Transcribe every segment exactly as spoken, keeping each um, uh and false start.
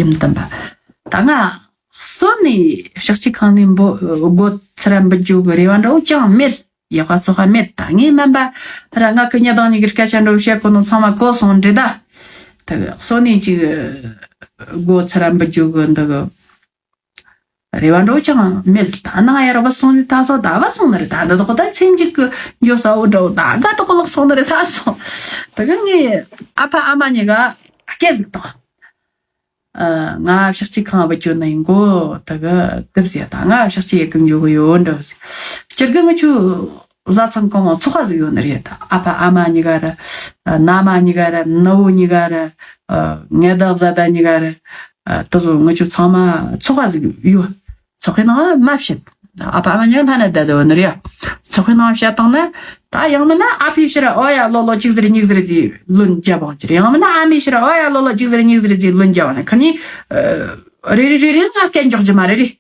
ཡུམ་དམ་པ། ད་ང་གསོན་ནས་ཕྱག་ཕྱི་ཁང་ནས་འབོ་སྒོ་ཚུར་འབུད་རྒྱུ་གི་རེ་བ་འདྲ་བོ་ཅང་མེད། ཡག་པ་སོགས་པ་མེད། ད་ངའི་སྨན་པ་ར་ང་གི་ཉི་ལྡང་གཉིས་ཀྱི་སྐད་ཆ་འདྲ་བོ་བཤད་གོ་ནོ་ཚང་མ་གོ་སོང་འདྲི་ད། ད་གསོན་ནས་ཅིག་སྒོ་ཚུར་འབུད་རྒྱུ་གི་འདི་གི་རེ་བ་འདྲ་བོ་ཅང་མེད། ད་ནང་ཡར་བ་སོང་ནས་ད་སོ་ད་བ་སོང་ནི་རེད། ད་འདི་དག་ད་ཚེ་མཇུག་གི་འགྱོ་ས་འོ་འདྲ་བོ་ད་དགའ་ཏོག་ལག་སོང་ནི་རེད་ས་སོང་། ད་གི་ངའི་ཨ་ཕ་ཨ་མ་གཉིས་ཀ་སྐད་ཟིག་བཏང་། ཨ། ང་ཕྱག་ཕྱི་ཁང་བུ་ཅོ་ནི་ཡིན་གོ། ད་གི་དེབ་ཟེར་ད་ང་ཕྱག་ཕྱི་ཡེ་གི་འཇུག་གི་ཡོད་འདྲ་བོ་ཟིག་སྤྱིར་གི་ང་ཆུ་བཟའ་ཚང་གང་བ་ཚོགས་པ་ཟིག་ཡོད་ནི་རེད། ད་ཨ་ཕ་ཨ་མ་གཉིས་ཀ་ར། ཨ། མནའ་མ་གཉིས་ཀ་ར། ནུ་བོ་གཉིས་ཀ་ར། ཨ། ངེ་ད་བཟའ་ད་གཉིས་ཀ་ར། ཨ། དེ་ཚོ་ང་ཆུ་ཚང་མ་ཚོགས་པ་ཟིག་ཡོད། ཚོགས་པའི་ནང་མ་བཤད། ཨ་ཕ་ཨ་མ་གཉིས་ཀ་ལྷན་ན་བསྡད་དོ་ནི་རེད། ཚོགས་པའི་ནང་བཤད་བཏང་ན་ད་ཡང་མིན་ན་ཨ་ཕའི་ཕྱིར་ཨོ་ཡ་ལོ་ལོ་གཅིག་ཟེར་གཉིས་ཟེར་ཟིག་ལོན་རྒྱབ་བང་གྱིར། ཡང་མིན་ན་ཨ་མའི་ཕྱིར་ཨོ་ཡ་ལོ་ལོ་གཅིག་ཟེར་གཉིས་ཟེར་ཟིག་ལོན་རྒྱབ་བང་ན་ཁ་ནི། ཨ། རེ་རེ་རེ་རེ་ང་སྐད་འཇོག་རྒྱུ་མ་རེད་རེད།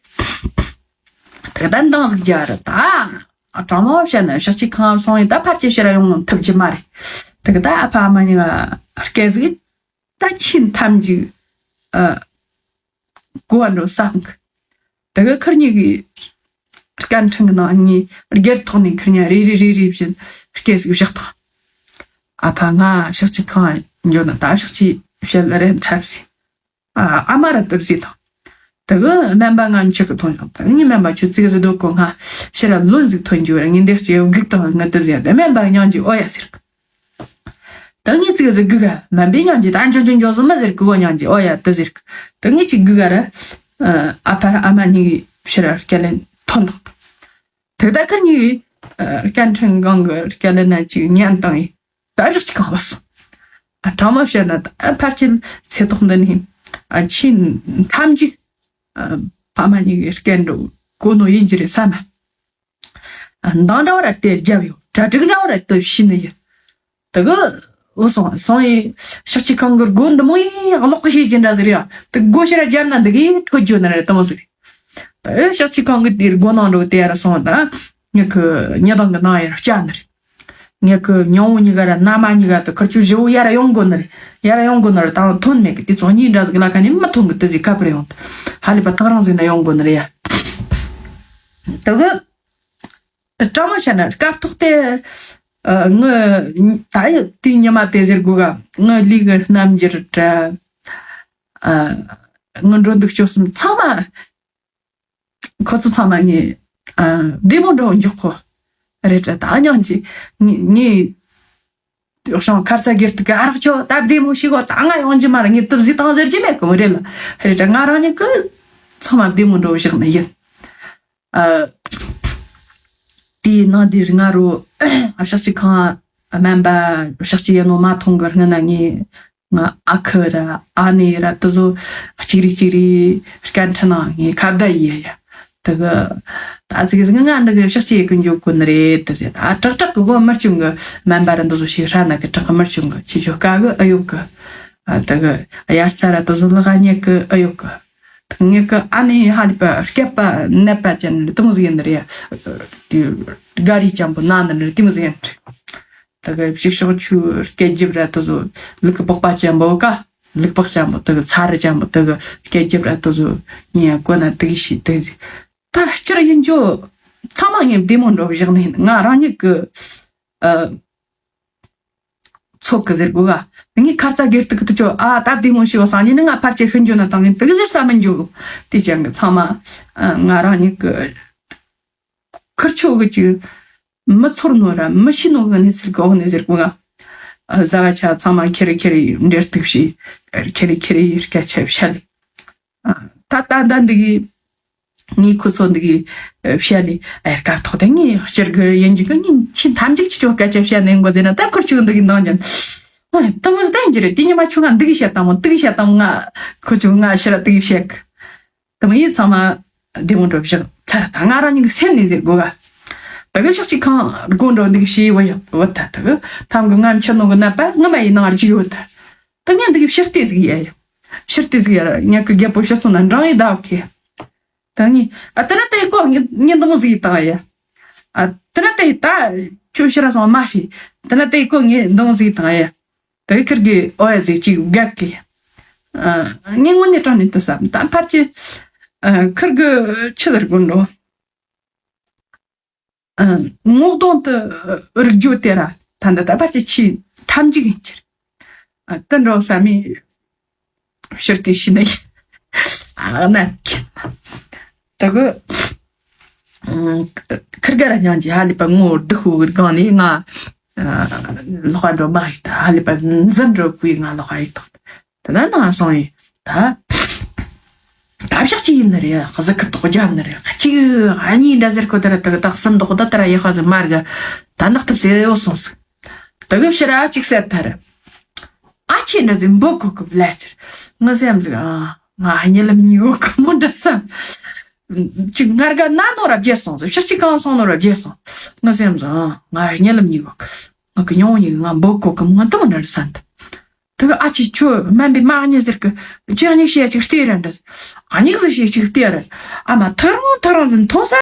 དེ་ད་འདང་ཟིག་རྒྱག་རེད་ད། ཨ། དྲང་མོ་བཤད་ན་ཕྱག་ཕྱི་ཁང་སོང་ཡིན་ད་ཕར་ཆེ་ཕྱིར་ཡོང་ཐུབ་རྒྱུ་མ་རེད། དེ་གི་ད་ཨ་ཕ་ཨ་མ་གཉིས་ཀ་སྐད་ཟིག་ད་ཆེས་མཐའ་མཇུག་ཨ། གོ་བ་འགྲོ་བསམ་གི། དེ་གི་ཁིར་གཉིས་ཀྱི་སྐད་འཕྲིན་གྱི་ནང་ངས་སྒེར་ཐོག་ནས་ཁིར་གཉིས་རེ་རེ་རེ་རེ་བཞིན་སྐད་ཟིག་བཞག་དང་། ཨ་ཕ་ང་ཕྱག་ཕྱི་ཁང་འགྱོ་ན་ད་ཕྱག་ཕྱི་བཤད་ལ་རེ་འཐབ་སི། ཨ། ཨ་མ་ར་དེབ་ཟིག་དང་། དེ་གི་སྨན་པ་ང་མཆུ་གི་ཐོན་ཡོང་། དེ་ངའི་སྨན་པ་ཁྱོད་ཙིག་ཟིག་སྡོད་གོ། ང་ཕྱིར་ར་ལོན་ཟིག་ཐོན་རྒྱུ་ར་ངས་འདི་ལྕེ་བོ་སྒུག་དང་ང་དེབ་ཟིག་དེ་སྨན་པ་སྙིང་རྗེ་ཨོ་ཡ་ཟེར་གི། ད་ངས་ཙིག་ཟིག་སྒུག་ག་མ་འབད་སྙིང་རྗེ་ད་འཇོ་འཇོ་འཇོ་ཟིག་མ་ཟེར་གི་བོ་སྙིང་རྗེ་ཨོ་ཡ་དེ་ཟེར་གི། ད་ངས་ཅིག་སྒུག་ག་ར། ཨ་ཕ་ཨ་མ་གཉིས་ཕྱིར་ར་སྐད་ལན་ཐོན་དང་། དེ་ད་ཁིར་གཉིས་སྐད་འཕྲིན་སྒང་གི་སྐད་ལན་ན་ཅིག་ཉན་བཏང་ཡིན། ད་ཕྱག་ཕྱི་ཁང་བུད་སོང་། ཨ། དྲང་མོ་བཤད་ན་ད་ཕལ་ཆེར་ཚེ་ཐོག་འདི་ནས་ཨ་ཆེས་མཐའ་མཇུག་ཨ་ཕ་མ་གཉིས་ཀྱི་སྐད་འགྲོ་གོ་ནོ་ཡིན་གྱི་རེད་བསམ། ཨ། འདང་འདྲ་བ་ར་དེ་རྒྱབ་ཡོད། གྲ་སྒྲིག་འདྲ་བ་ར་དེ་བྱས་ནི་ཡིན། དེ་གི་འོ་སོང་སོང་ཡི་ཕྱག་ཕྱི་ཁང་གི་སྒོ་འདི་མོ་ཡི་གློག་གི་ཤེས་ཀྱི་འདྲ་ཟིག་རེད་ཡ། དེ་སྒོ་ཕྱིར་རྒྱབ་ན་འདི་གི་འཕྲོད་རྒྱུ་ནི་རེད་དེ་མོ་ཟིག་རེད། ད་ཕྱག་ཕྱི་ཁང་གི་དེའི་སྒོ་ནང་འགྲོ་དེ་ཡར་སོང་ད། ངེད་ཀྱི་ཉེ་དང་གི་ནང་ཡར་བཅར་ནི་རེད། ངེད་ཀྱི་ཉང་བོ་གཉིས་ཀ་ར་མནའ་མ་གཉིས་ཀ་དེ་ཁུར་ཆུ་བཞི་བོ་ཡར་ཡོང་དགོ་ནི་རེད། ཡར་ཡོང་དགོ་ནི་རེད། ད་ཐོན་མེད་གི། དེ་ཚོ་གཉིས་འདྲ་ཟིག་ལ་ཁ་ནས་མི་ཐོན་གི། དེ་ཟིག་ག་པར་ཡོང་། ཧ་ལས་པ་ཐག་རིང་ཟིག་ན་ཡོང་དགོ་ནི་རེད་ཡ། དེ་གི་དྲང་མོ་བཤད་ན་སྐབས་ཐོག་དེ་ཨ་ངི་ད་ཡི་དེའི་ཉི་མ་དེ་ཟེར་དགོ་ག་ངི་ལུས་གི་རྣམ་འགྱུར་འདྲ། ཨ། ངི་འགྲོ་འདུག་སྤྱོད་གསུམ་ཚང་མ། ཁོ་ཚོ་ཚང་མ་ངས་ཨ་བདེ་མོ་འགྲོ་འཇུག་གོ། རེད་དྲ་ད་སྙིང་རྗེ། ངས་ངས་ཤང་ཁར་ཚ་སྒེར་དུ་ག་རག་ཆོ་ད་བདེ་མོ་ཞིག་གོ། ད་ང་ཡོང་རྒྱུ་མ་རེད། ངས་དུབ་ཟིག་བཏང་ཟེར་རྒྱུ་མེད་གོ། རེད་ལ་རེད་དྲ་ང་རང་ཉིད་ཀྱི་ཚང་མ་བདེ་མོ་འགྲོ་བཞག་ནི་ཡིན། ཨ། དེའི་ནང་དེ་རིང་ང་རོ་ཕྱག་ཕྱི་ཁང་སྨན་པ་ཕྱག་ཕྱི་ཡེ་ནོ་མ་མཐོང་གི་སྔ་ན་ངས། ང་ཨ་ཁུ་ར་ཨ་ནེ་ར་དེ་ཚོ་གཅིག་རེ་གཅིག་རེ་སྐད་འཕྲིན་ནང་ངས་ཁ་བརྡ་ཡེ་ཡ། དེ་གི་ད་ཙིག་ཟིག་ང་འདི་གི་ཕྱག་ཕྱི་ཡེ་གི་འཇུག་གོ་ནི་རེད། དེ་ཟེར་ཨ་ཀྲག་ཀྲག་གི་གོ་མར་བྱུང་གི། སྨན་པ་ར་འདི་ཚོ་ཞིག་ཧྲ་ན་གི་ཀྲག་གི་མར་བྱུང་གི། ཁྱེད་ཆོ་དཀའ་གི་ཨེ་ཡོད་གི། ཨ་དེ་གི་དབྱར་རྩྭ་ར་དེ་ཚོ་ལག་གཉིས་གི་ཨེ་ཡོད་གི། ངེད་ཀྱི་ཨ་ནེ་ཧ་ལས་པ་སྐྱེས་པ་ནད་པ་ཅན་དེ་མོ་ཟིག་ཡིན་ནི་རེད། དེ་དགའ་རི་ཅན་པོ་ན་ནི་རེད། དེ་མོ་ཟིག་ཡིན་ནི་རེད། ད་གི་ཕྱི་ཕྱོགས་ཆུ་སྐད་རྒྱབ་ར་དེ་ཚོ་ལུག་གི་པགས་པ་ཅན་པོ་ཀ་ལུག་པགས་ཅན་པོ་དེ་གི་ཚ་རི་ཅན་པོ་དེ་གི་སྐད་རྒྱབ་ར་དེ་ཚོ་ཉན་གོ་ན་དེ་གི་ཤི་དེ་ཟིག་ད་སྤྱིར་ཡིན་ཆོ་ཚང་མ་ངས་བདེ་མོ་འགྲོ་བཞག་ནི་ཡིན། ང་རང་ཉིད་ཀྱི་ཨ། ཚོགས་ཀྱི་ཟེར་དགོས་ག་ངས་ཁ་རྩ་སྒེར་དུ་གི་དུ་ཆོ་ཨ་སྟབས་བདེ་མོ་ཞིག་བ་སང་ཉིན་ནི་ང་ཕར་ཆེ་ཤི་འགྱོ་ན་བཏང་ངས་དུ་གི་ཟེར་ས་མི་འཇུག་དེ་ཅན་གི་ཚང་མ་ཨ་ང་རང་ཉིད་ཀྱི་ཁུར་ཆོ་གི་ཅིག་མི་ཚོར་ནོ་ར་མི་ཤི་ནོ་གི་གནས་ཚུལ་གི་འོག་ནས་ཟེར་དགོས་ག་ཨ་བཟའ་བ་ཆ་ཚང་མ་ཁེ་རེ་ཁེ་རེ་འབྲེལ་གཏུག་བྱས་ཁེ་རེ་ཁེ་རེ་སྐད་ཆ་བཤད་ལེ། ད་ལྟ་ད་འདི་གི་ངའི་ཁུ་ཚོ་འདི་གི་བཤད་ནི་ཨེ་སྐབས་ཐོག་དེ་ངའི་སྤྱིར་གི་ཡིན་རྒྱུ་གི་ངའི་ཆེས་ཐམས་ཅད་ཀྱི་ཆོ་སྐད་ཆ་བཤད་ནི་མགོ་ཟེར་ན་ད་ཁུར་ཆུ་འདི་གི་འདང་ཅན་ཨོ་ཡ་ད་མོ་ཟེར་རྒྱུ་རེད། དེ་ཉི་མ་ཆུ་ང་འདི་གི་བཤད་དང་མོ་འདི་གི་བཤད་དང་མོ་ང་ཁུ་ཆུ་ང་ཕྱིར་འདི་གི་བཤད་གི་ད་མོ་ཡིན་ཚང་མ་བདེ་མོ་འགྲོ་བཞག་ཚར། ད་ང་རང་ཉིད་གི་སེམས་ནས་ཟེར་དགོས་ག་ད་གི་ཕྱག་གཅིག་ཁང་སྒོ་འགྲོ་འདི་གི་བཤད་བ་ཡོད་བ་ད་ད་གི་ཐམ་གི་ང་མཆི་ནོ་གི་ནད་པ་ངི་མ་ཡི་ནང་རྒྱུ་ཡོད་ད། ད་ངས་འདི་གི་ཕྱིར་ལྟས་ཟིག་ཡ་ཡ། ཕྱིར་ལྟས་ཟིག་ཡ་ར་ངས་གི་རྒྱལ་པོ་ཕྱིར་སོང་ན་འབྲང་ཡི་ཟླ་བ་ཁེ། ད་ངས་ཨ་ད་ན་ཏེ་ཀོ་ངས་ངས་འདི་མོ་ཟིག་བཏང་ཡ། ཨ་ད་ན་ཏེ་ད་ཁྱོད་ཕྱིར་སོང་མ་ཤི། ད་ན་ཏེ་ཀོ་ངས་འདི་མོ་ཟིག་བཏང་ཡ། ད་ཁིར་གི་ཨོ་ཡ་ཟིག་ཅིག་བགད་གི། ངས་དངོས་གནས་དྲང་གནས་དུ་བསམ། ད་ཕར་གྱི་ཁིར་གི་ཆི་ལ་དགོས་འགྲོ། ངོ་གདོང་དུ་རིག་རྒྱུ་དེ་ར་ད་འདི་ད་ཕར་གྱི་ཆེས་མཐའ་མཇུག་ཡིན་ཕྱིར། དུ་འགྲོ་བསམ་མི་ཕྱིར་དེ་ཤི་ནི་ཡིན། ད་གི་ཁིར་ག་ར་སྙིང་རྗེ། ཧ་ལས་པ་ངོ་སྡུག་ཤོས་གི་སྒང་ནས་ང་ལག་པ་འགྲོ་མ་ཡིག་ད། ཧ་ལས་པ་འཛིན་འགྲོ་ཁུའི་ང་ལག་པ་ཡིག་ད། དེ་ན་ན་སོང་ཡིན་ད། ད་བཞག་ཅི་ཡིན་ནི་རེད། གཟི་ཁུ་དོག་རྒྱབ་ནི་རེད། གཅིག་གཉིས་འདྲ་ཟེར་ཁོ་ད་ར་ད་གི་ད་གསུམ་དོག་ད་ད་ར་ཡག་པ་ཟིག་མ་རེད་གི། ད་ནག་ཐབས་ཟེར་ཡོད་སོང་ཟིག། ད་གི་ཕྱིར་ཨ་གཅིག་ཟེར་ཐལ། ཨ་ཆེ་འདྲ་ཟིག་འབོད་གོ་གི་བླ་ཆེར་ངི་སེམས་ཟིག། ཨ་ང་གཉིད་ལམ་གཉིད་གོ་གི་མོ་འདྲ་བསམ། ཅིག་ངར་ག་ན་ནོ་ར་བརྗེད་སོང་ཟིག། ཕྱིར་གཅིག་གང་སོང་ནོ་ར་བརྗེད་སོང་། ངི་སེམས་ཟིག། ཨ་ང་གཉིད་ལམ་གཉིད་གོ་གི། ང་གི་ཉོང་ཉིག་ང་འབོད་གོ་གི་མོ་ང་དུ་མོ་འདྲ་བསམ། ད་གི་ཨ་ཆེ་ཁྱོད་སྨན་པའི་མ་གཉིད་ཟེར་གི། ཁྱོད་གཉིད་བྱས་ཅིག་ལྟོས་ར་འདྲ། ཨ་གཉིད་ཟིག་བྱས་ཅིག་ལྟོས་ར། ཨ་མ་ཐག་རིང་ཐག་རིང་ཟིག་མཐོ་ས།